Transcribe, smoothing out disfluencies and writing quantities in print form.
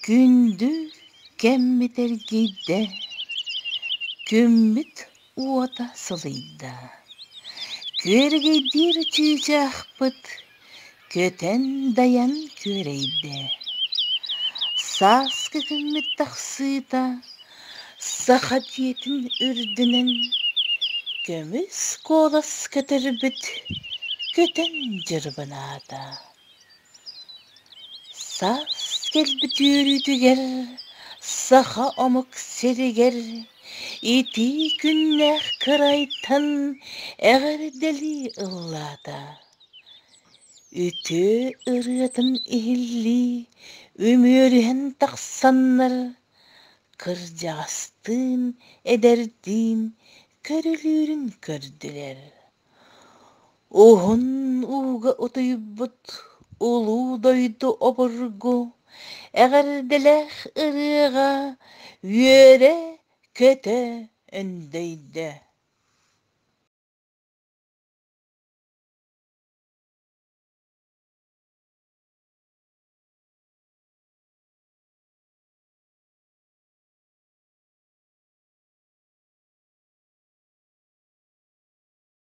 Күндү кэммит эргийдэ, күммүт уота сылыйда. Күөрэгэйдиир чыычаахпыт көтөн-дайан күөрэйдэ. Сааскы күммүт тахсыыта саха дьиэтин үрдүнэн көмүс куолас көтөрбүт көтөн дьырбынаата. Саас кэлбит үөрүүтүгэр саха омук сиригэр итии күннээх кырайтан эҕэрдэлии ыллаата. Үтүө ырыатын иһиллии үмүөрүһэн тахсаннар кырдьаҕастыын, эдэрдиин көрүлүүрүн көрдүлэр. Уһун ууга утуйбут улуу дойду обургу эҕэрдэлээх ырыаҕа үөрэ-көтө өндөйдө.